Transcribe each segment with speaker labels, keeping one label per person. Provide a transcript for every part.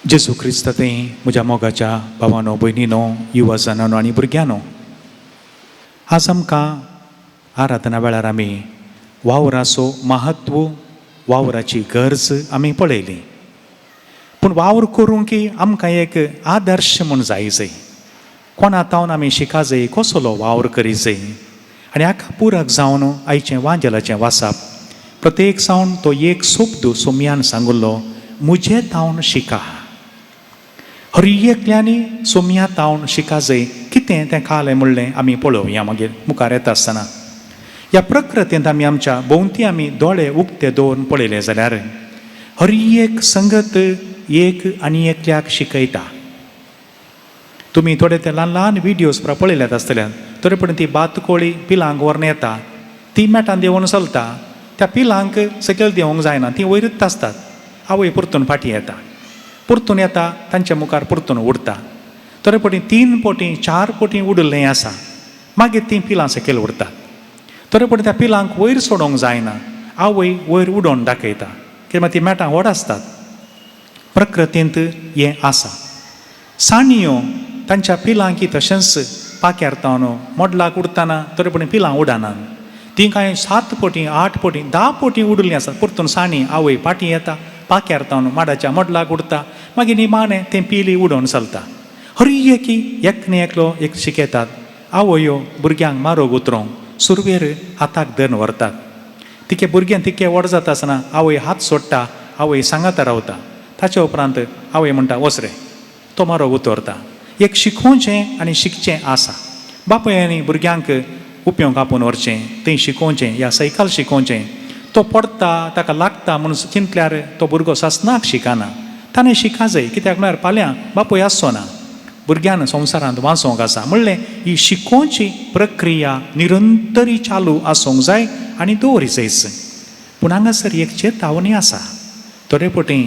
Speaker 1: जेजू क्रिस्त ते म्हज्या मोगाच्या भावानो, भयणीनो, युवा जाणानो आनी भुरग्यांनो, आज आमकां आराधना वेळार आमी वावराचो महत्व, वावराची गरज आमी पळयली. पूण वावर करूंक आमकां एक आदर्श म्हूण जाय जाय, कोणा तावन आमी शिका जाय, कसलो वावर करी जाय. आनी हाका पुरक जावन आयचें वांजेलाचें वाचप, प्रत्येक जावन तो एक शब्द सोमयान सांगिल्लो, मुजे तावन शिका. हर एकल्यांनी सोमया तावन शिका जाय. कितें तें खालें म्हणलें आमी पळोवया मागीर मुखार येता आसतना. ह्या प्रकृतींत आमी आमच्या भोंवती आमी दोळे उक्ते दवरून पळयले जाल्यार हर एक संगत एक आनी एकल्याक शिकयता. तुमी थोडे ते ल्हान ल्हान विडियोज पळयल्यात आसतले. थोडे पळय ती बातकोळी पिलांक व्हरून येता, ती मेटान देंवोन चलता. त्या पिलांक सकयल देंवोंक जायना, ती वयरूच आसतात. आवय परतून फाटीं येता, परतून येता, तांच्या मुखार परतून उडटा. थोडे पटी 3 पटी 4 पटी उडिल्लें आसा, मागीर तीं पिलां सकयल उरतात. थोडे पटी त्या पिलांक वयर सोडोवंक जायना, आवय वयर उडोवन दाखयता, कित्याक ती मेटां व्हड आसतात. प्रकृतींत हें आसा. साणयो तांच्या पिलांकी तशेंच पाक्यार तावन मोडलाक उडटना थोडे पटी पिलां उडनात. ती कांय 7 पटी 8 पटी 10 पटी उडलीं आसात, परतून साणी आवय फाटीं येता, पाक्यार तावन माडाच्या मोडलाक उडटा, मागीर निमाणें तें पिली उडोवन चलता. हर एकी एक न्ही एकलो एक शिकयतात. आवयो भुरग्यांक मारोग उतरोंक सुरवेर हाताक धरून व्हरतात. तिके भुरगें तिके व्हड जाता आसतना आवय हात सोडटा, आवय सांगाता रावता. ताचे उपरांत आवय म्हणटा, वच रे, तो मारोग उतरता. एक शिकोवचें आनी शिकचें आसा. बापायनी भुरग्यांक उपयोग आपोवन व्हरचें, थंय शिकोवचें या सैकाल शिकोवचें. तो पडटा, ताका लागता म्हणून चिंतल्यार तो भुरगो सासनाक शिकना. ताणें शिका जाय, कित्याक म्हळ्यार फाल्यां बापूय आसचो ना, भुरग्यान संवसारांत वाचोंक आसा. म्हणलें ही शिकोवची प्रक्रिया निरंतरी चालू आसूंक जाय आनी दवरी जायच. पूण हांगासर एक चेतावणी आसा. थोडे पटी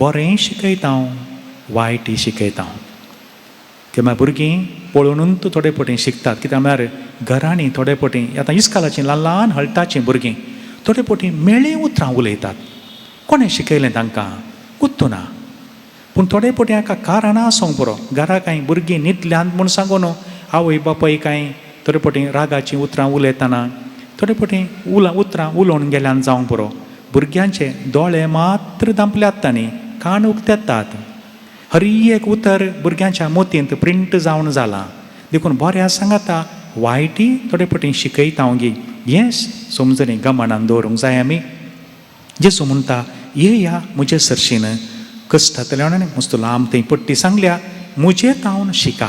Speaker 1: बरें शिकयता हांव, वायटय शिकयता हांव. किंवा भुरगीं पळोवनूच थोडे पटी शिकतात, कित्याक म्हळ्यार घरांनी थोडे पटी आतां इस्कालाचीं ल्हान ल्हान हळटाचीं भुरगीं थोडे पटी मेळीं उतरां उलयतात. कोणें शिकयलें तांकां गुत्तू ना. पूण थोडे पटी हाका कारणां आसूंक पुरो. घरा कांय भुरगीं न्हिदल्यांत म्हूण सांगून आवय बापूय कांय थोडे पटी रागाचीं उतरां उलयतना थोडे पटी उतरां उलोवन गेल्यान जावंक पुरो. भुरग्यांचे दोळे मात्र धांपल्यात तांणी, कान उक्तेतात. हर एक उतर भुरग्यांच्या मोतींत प्रिंट जावन जालां. देखून बऱ्या सांगाता वायटी थोडे पटी शिकयता हांव गी, हें समजणी गमनान दवरूंक जाय आमी. जेजू म्हणटा, येया म्हजे सरशीन कश्टांतल्यान, मस्त लांब थंय पट्टी सांगल्या, म्हजे तावन शिका.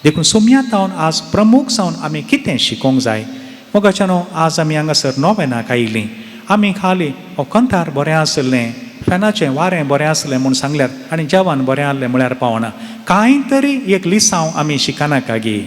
Speaker 1: देखून सोमया तावन आज प्रमुख जावन आमी कितें शिकोवंक जाय? मोगाच्यानो, आज आमी हांगासर नोवेनाक आयलीं. आमी खाली हो कंतार बरें आसलें, फॅनाचें वारें बरें आसलें म्हूण सांगल्यार आनी जेवण बरें आहलें म्हळ्यार पावना. कांय तरी एक लिसांव आमी शिकनाका गी?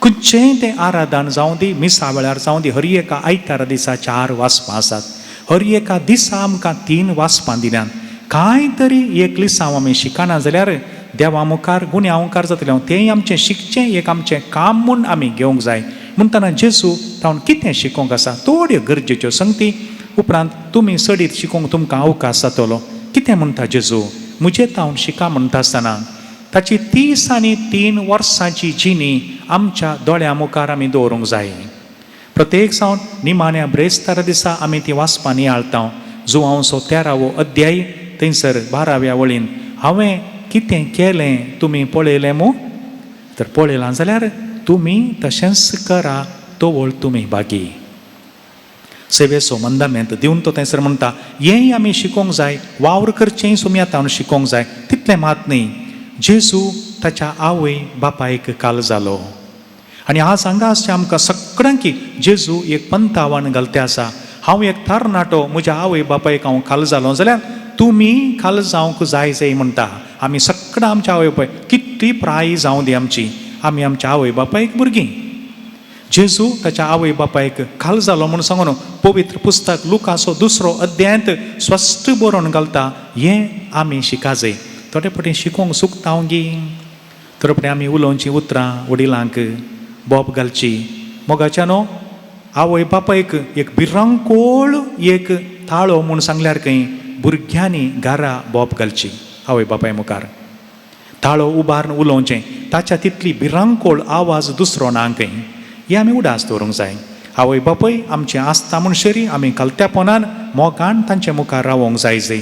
Speaker 1: खंयचेंय तें आराधन जावं दी, मिसा वेळार जावं दी, हर एका आयतारा दिसा 4 वाचपां आसात, हर एका दिसा आमकां 3 वाचपां दिल्यात. कांय तरी एक लिसांव आमी शिकना जाल्यार देवा मुखार गुन्यांवकार जातलें. तेंय आमचें शिकचें एक आमचें काम म्हूण आमी घेवंक जाय. म्हणटना जेजू तावन कितें शिकोवंक आसा, थोड्यो गरजेच्यो संगती, उपरांत तुमी चडीत शिकोवंक तुमकां अवकाश जातलो. कितें म्हणटा जेजू? म्हजे तावन शिका म्हणटा आसतना ताची 30 आनी 3 वर्सांची जिणी आमच्या दोळ्यां मुखार आमी दवरूंक जाय. प्रत्येक जावन निमाण्या ब्रेस्तारा दिसा आमी ती वाचपां नियाळटा. जुवांवचो 13वो अध्याय, थंयसर 12व्या वळीन, हांवें कितें केलें तुमी पळयलें मू? तर पळयलां जाल्यार तुमी तशेंच करा, तवळ तुमी बागी. सेवेचो मंदामेंत दिवन तो थंयसर म्हणटा, हेंय आमी शिकोवंक जाय, वावर करचेंय सुमी आतां शिकोवंक जाय. तितलें मात न्ही, जेजू ताच्या आवय बापायक काल जालो. आनी आज हांगा आसचें आमकां सगळ्यांकी जेजू एक पंतावान घालते आसा. हांव एक तरणाटो, म्हज्या आवय बापायक हांव खाल जालो जाल्यार तुमी खाल जावंक जाय जाय म्हणटा. आमी सगळ्यां आमच्या आवय बापाय कितली प्राय जावं दी आमची, आमी आमच्या आवय बापायक भुरगीं. जेजू ताच्या आवय बापायक खाल जालो म्हूण सांगून पवित्र पुस्तक लुकाचो 2 अध्यायांत स्पश्ट बरोवन घालता. हें आमी शिका जाय. थोडे फावटी शिकोवंक चुकता हांव गी, थोडे फावटी आमी उलोवचीं उतरां वडिलांक बोब घालची. मोगाच्या न्हू, आवय बापायक एक भिरांकोळ एक ताळो म्हूण सांगल्यार खंय भुरग्यांनी घरा बोब घालची. आवय बापाय मुखार. ताळो उबारून उलोवचें, ताच्या तितली भिरांकोळ आवाज दुसरो ना खंय. हें आमी उडास दवरूंक जाय. आवय बापूय आमचें आसता म्हूण शरी आमी कलत्यापणान मोगान तांचे मुखार रावोंक जाय जय.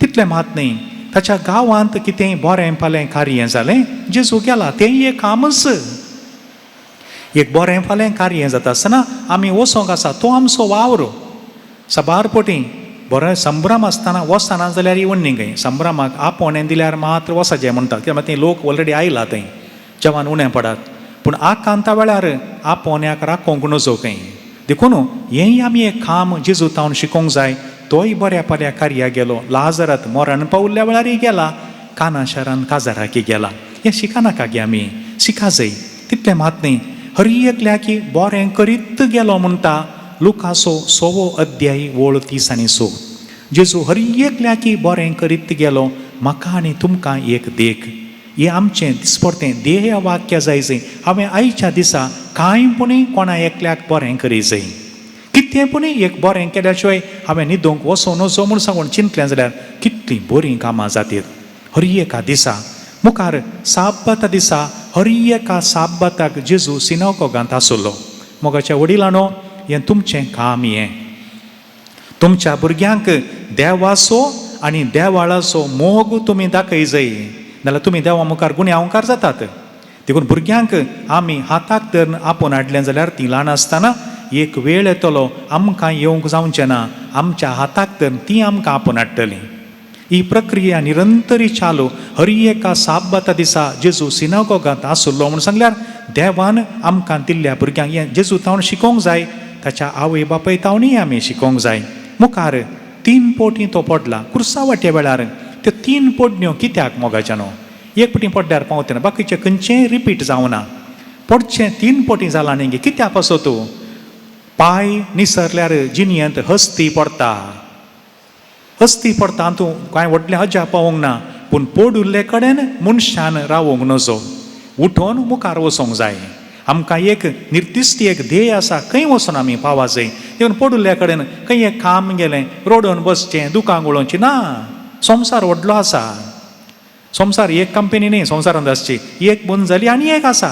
Speaker 1: तितलें मात न्ही, ताच्या गांवांत कितेंय बरें फालें कार्य जालें, जेजू गेला, तें एक कामच. एक बरें फालें कार्य जाता आसतना आमी वचोंक आसा, तो आमचो वावर. साबार पटी बरें संभ्रम आसतना वचना जाल्यार येवन न्ही खंय. संभ्रमाक आपोवणें दिल्यार मात्र वचचें म्हणटात, कित्याक थंय लोक ऑलरेडी आयला, थंय जेवण उणें पडात. पूण आकांता वेळार आपोवण्याक राखोवंक नजो खंय. देखून हेंय आमी एक काम जेजू तावन शिकोवंक जाय. तोय बऱ्या पऱ्या कार्या गेलो, लाजरात मरण पावल्ल्या वेळारय गेला, काना शारान काजाराकी गेला. हें शिकनाका गे आमी, शिका जाय. तितलें मात न्ही, हर एकल्याकी बरें करीत गेलो म्हणटा लुकासो 6वो अध्याय ओळ 30 आनी 6. जेजू हर एकल्याकी बरें करीत गेलो. म्हाका आनी तुमकां एक देख. हें आमचें दिसपडतें ध्येय वाक्य जाय जंय हांवें आयच्या दिसा कांय पुणी कोणा एकल्याक बरें करी जाय. कितें पुणी एक बरें केल्या शिवाय हांवें न्हिदोंक वचों नजो म्हूण सांगून चिंतलें जाल्यार कितलीं बरीं कामां जातीत. हर एका दिसा मुखार साब्बाता दिसा हर एका साब्बाताक जेजू सिनागोगांत आसलो. मोगाच्या वडिलांनो, हें तुमचें काम. हें तुमच्या भुरग्यांक देवाचो आनी देवाळाचो मोग तुमी दाखय जाय, नाल्यार तुमी देवा मुखार गुन्यांवकार जातात. देखून भुरग्यांक आमी हाताक धरून आपोवन हाडलें जाल्यार तीं ल्हान आसतना एक वेळ येतलो आमकां येवंक जावचें ना, आमच्या हाताक धरून तीं आमकां आपोवन हाडटलीं. ही प्रक्रिया निरंतरी चालू. हर एका साब्बाता दिसा जेजू सिनागोगांत आसलो म्हूण सांगल्यार देवान आमकां दिल्ल्या भुरग्यांक हें जेजू तावन शिकोवंक जाय, ताच्या आवय बापाय तावनूय आमी शिकोवंक जाय. मुखार 3 पोटी तो पडला कुर्सा वाट्या वेळार. त्यो 3 पडण्यो कित्याक मोगाच्यानो? एक पटी पडल्यार पावतना बाकीचें खंयचेंय रिपीट जावना. पडचें 3 पटी जालां न्ही, कित्याक पासो तूं पांय निसरल्यार जिणयेंत हस्ती पडटा. हस्ती पडटा तूं कांय व्हडलें अजाप पावोंक ना, पूण पडुल्ले कडेन मनशान रावोंक नजो, उठोवन मुखार वचोंक जाय. आमकां एक निर्दिश्ट एक ध्येय आसा, खंय वचोन आमी पावा जाय. देखून पडुल्ल्या कडेन खंय एक काम गेलें रोडोवन बसचें, दुकां गळोवचीं ना. संवसार व्हडलो आसा, संवसार एक कंपनी न्ही, संवसारांत आसची एक बंद जाली आनी एक आसा.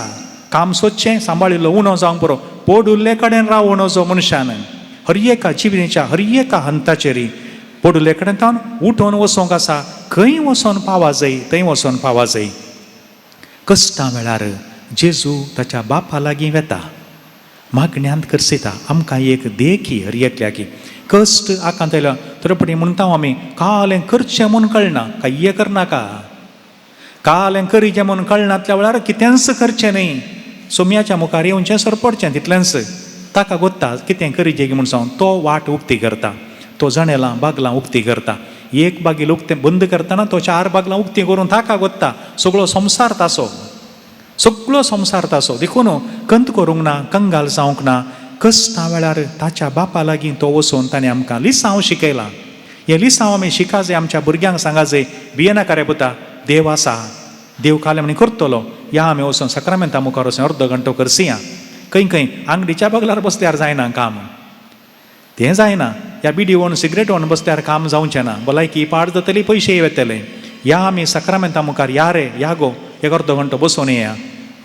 Speaker 1: काम सोदचें, सांबाळिल्लो उणो जावंक पुरो, पडुल्ले कडेन रावों नजो मनशान. हर एका जिणेच्या हर एका हंताचेर पडुल्ले कडेन तावन उठोवन वचोंक आसा. खंय वचोन पावा जाय थंय वचोन पावा जाय. कश्टां वेळार जेजू ताच्या बापा लागीं वेता, मागण्यांत करसिता. आमकां एक देखी हर एकल्याकी. कश्ट आकांत आयल्या थोडे पटी म्हणटा आमी काल हें करचें म्हूण कळना, कांय करनाका. काल हें करीचें म्हूण कळनातल्या वेळार कितेंच करचें न्ही. सोम्याच्या मुखार येवचें, सरपडचें, तितलेंच. ताका गोत्ता कितें करीचें म्हूण सांग, तो वाट उक्ती करता, तो जनेलां बागलां उक्ती करता. एक बागील उक्तें बंद करतना तो 4 बागलां उक्ती करून ताका गोत्ता. सगळो संवसार तासो, सगळो संवसार तासो. देखून कंत करूंक ना, कंगाल जावंक ना. कश्टां वेळार ताच्या बापा लागीं तो वचून ताणें आमकां लिसांव शिकयलां. हें लिसांव आमी शिका जाय, आमच्या भुरग्यांक सांगा जाय, भियेनाका रे पुता, देव आसा, देव कालें म्हण करतलो. या आमी वचून साक्रामेंता मुखार वचून अर्दो घंटो करसिया. खंय खंय आंगडीच्या बगलार बसल्यार जायना काम, तें जायना. ह्या बिडी ओन सिगरेट ओन बसल्यार काम जावचें ना, भलायकी पाड जातली, पयशे वेतले. या आमी साक्रामेंता मुखार या रे, या गो, एक अर्दो घंटो बसून येया.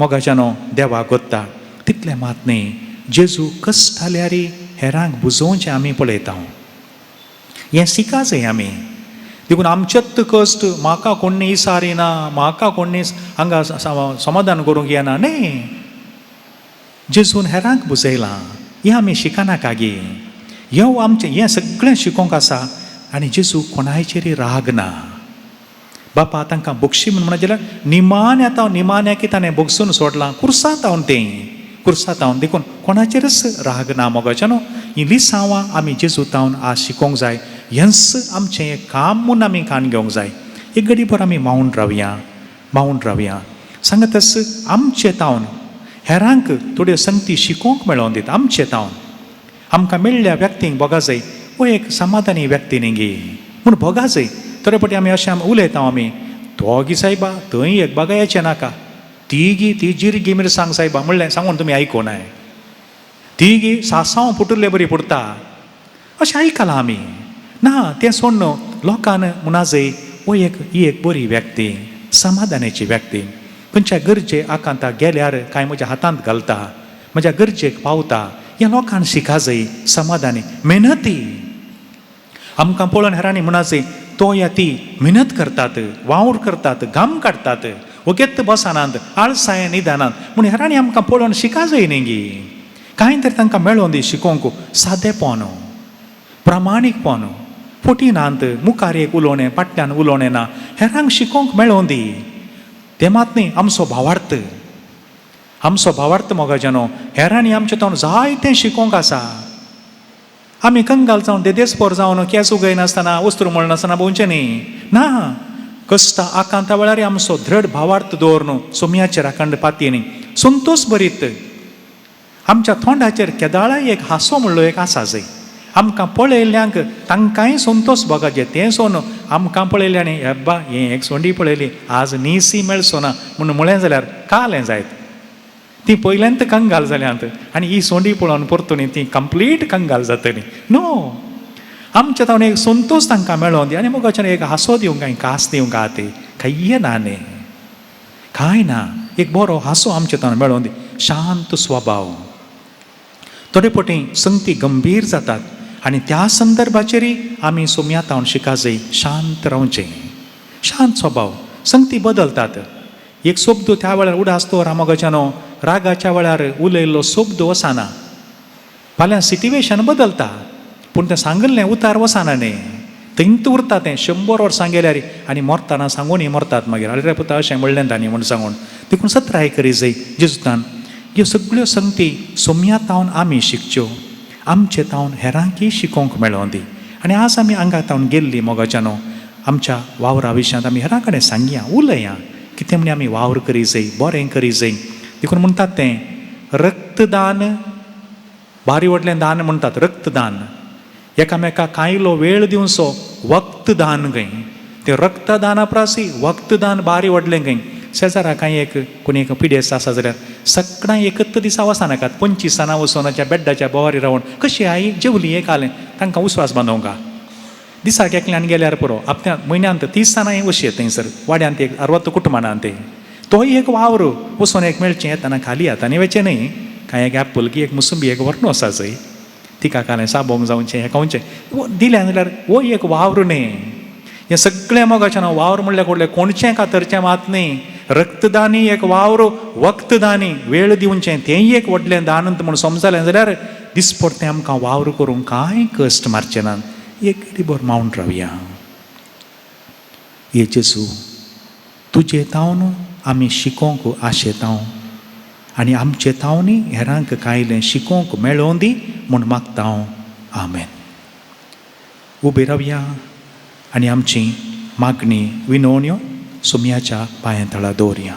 Speaker 1: मोगाच्यानो देवाक गोत्ता. तितलें मात न्ही, जेजू कश्ट हेरांक बुजोवचें आमी पळयता, हें शिका जाय आमी. देखून आमचेच कश्ट म्हाका कोण्णी इसारिना, म्हाका कोण्णी हांगा समाधान करूंक येना न्ही. जेजून हेरांक बुजयलां, हें आमी शिकनाका गे. हें आमचें हें सगळें शिकोवंक आसा. आनी जेजू कोणायचेरय राग ना. बापा तांकां बक्षी म्हूण म्हणत जाल्यार निमाण्या तावन निमाण्या की ताणें बगसून सोडलां कुर्सांत हांव तें कुर्सांत हांव. देखून कोणाचेरच राग ना मोगाच्या न्हू. हीं लिसांवां आमी जेजू तावन आज शिकोवंक जाय. हेंच आमचें एक काम म्हूण आमी कान घेवंक जाय. एक घडीभर आमी मावन रावया, मावन रावया. सांगतच आमचे तावन हेरांक थोड्यो संगती शिकोवंक मेळोवन दिता. आमचे तावन आमकां मेळ्ळ्या व्यक्तींक भोगा जाय, हो एक समाधानी व्यक्ती न्ही गे म्हूण भोगा जाय. थोडे फावटी आमी अशें उलयता आमी, तो गी सायबा थंय एक बागायचें नाका, ती गी ती जिरगी मिरसांग सायबा म्हणलें सांगून तुमी आयकुनाय, ती गी सासांव पुटुल्ले बरी पुरता अशें आयकलां आमी. ना तें सोडून लोकान म्हणा जाय हो एक ही एक बरी व्यक्ती, समाधानाची व्यक्ती. खंयच्या गरजे आकांताक गेल्यार कांय म्हज्या हातांत घालता, म्हज्या गरजेक पावता. ह्या लोकांक शिका जाय समाधानी, मेहनती. आमकां पळोवन हेरांनी म्हणा जाय, तो या ती मेहनत करतात, वावर करतात, घाम काडटात, वगेत बसनात, आळसाय निदानात म्हूण हेरांनी आमकां पळोवन शिका जाय न्ही गी. कांय तरी तांकां मेळोन दी शिकोवंक. सादेपण, प्रामाणीकपण, फटी नात, मुखार एक उलोवणें फाटल्यान उलोवणें ना. हेरांक शिकोवंक मेळोन दी. तें मात न्ही, आमचो भावार्थ, आमचो भावार्थ मोगाच्यानो, हेरांनी आमचें तोंड जायतें शिकोवंक आसा. आमी कंगाल जावन, देदेस्पोर जावन, केंस उगयनासतना, वस्त्र मोडनासतना भोंवचें न्ही. ना, कश्टा आकांता वेळार आमचो दृढ भावार्थ दवरून सोमयाचेर अखंड पातयेनी संतोश भरीत आमच्या तोंडाचेर केदाळाय एक हांसो म्हणलो एक आसा जाय. आमकां पळयल्ल्यांक तांकांय संतोश भोगाचें. तें सोन आमकां पळयल्ल्यानी, हेब्बा, हें एक सोंडी पळयली, आज नीसी मेळचो ना म्हूण म्हळें जाल्यार कालें जायत. ती पयल्यांत कंगाल जाल्यांत आनी ही सोंडी पळोवन परतून ती कंप्लीट कंगाल जातली. नो, आमच्या तावन एक संतोश तांकां मेळोन दी आनी मोगाच्यान एक हांसो दिवंक, कांय कास दिवंक आहा ती कांय ना न्ही, कांय ना. एक बरो हांसो आमच्या तावन मेळोन दी. शांत स्वभाव. थोडे पटी संगती गंभीर जातात आनी त्या संदर्भाचेरय आमी सोमया तावन शिका जाय शांत रावचें. शांत स्वभाव. संगती बदलतात. एक शब्द त्या वेळार उडास दवर मोगाच्यानो, रागाच्या वेळार उलयल्लो शब्द वचना. फाल्यां सिटिवेशन बदलता, पूण तें सांगिल्लें उतार वचना न्ही, थंयच उरता तें 100 वर्सां गेल्यार. आनी मरतना सांगून मरतात मागीर, अरे पुता, अशें म्हणलें तांणी म्हूण सांगून. देखून सत्राय करी जाय जेजुतान. ह्यो सगळ्यो संगती सोमया तावन आमी शिकच्यो, आमचे तावन हेरांकय शिकोवंक मेळों दी. आनी आज आमी हांगा तावन गेल्ली मोगाच्यानो, आमच्या वावरा विशयांत आमी हेरां कडेन सांगया, उलया, कितें म्हण आमी वावर करी जाय, बरें करी जाय. देखून म्हणटात तें रक्तदान भारी व्हडलें दान म्हणटात. रक्तदान, एकामेका कांयलो वेळ दिवचो, वक्तदान खंय. तें रक्तदाना परसय वक्तदान भारी व्हडलें खंय. शेजारा कांय एक कोणी एक पिडेस्त आसा जाल्यार सगळ्यां एकच दिसा वचनाकात. 25 जाणां वचून त्या बेड्डाच्या बोवारी रावन, कशी आई, जेवली, एक आलें, तांकां उस्वास बांदोवंक दिसाक एकल्यान गेल्यार पुरो. आपल्या म्हयन्यांत 30 जाणां वचयेत थंयसर वाड्यांत, एक 60 कुटुंबां ते. तोय एक वावर. वचून एक मेळचें, येतना खाली हातांनी वचचें न्ही. कांय एक एप्पल की एक मुसंबी एक व्हरून वचा जाय. तिका कालें साबोंक जावचें, हें खावचें दिलें जाल्यार हो एक वावर न्ही. हें सगळें मोगाचें ना. वावर म्हणल्यार कोडलें कोणचें कातरचें मात न्ही. रक्तदानी एक वावर, वक्तदानी वेळ दिवचें तेंय एक व्हडलें दान म्हूण समजलें जाल्यार दिसपडतें आमकां वावर करूंक कांय कश्ट मारचें ना. एक घडीभर मावन रावया. हे जेजू, तुजे तावन आमी शिकोवंक आशेतांव आनी आमचे तावनी हेरांक कायलें शिकोवंक मेळोवन दी म्हूण मागता हांव. आमेन. उबी रावया आनी आमची मागणी, विनवण्यो सोमयाच्या पांयां तळा दवरया.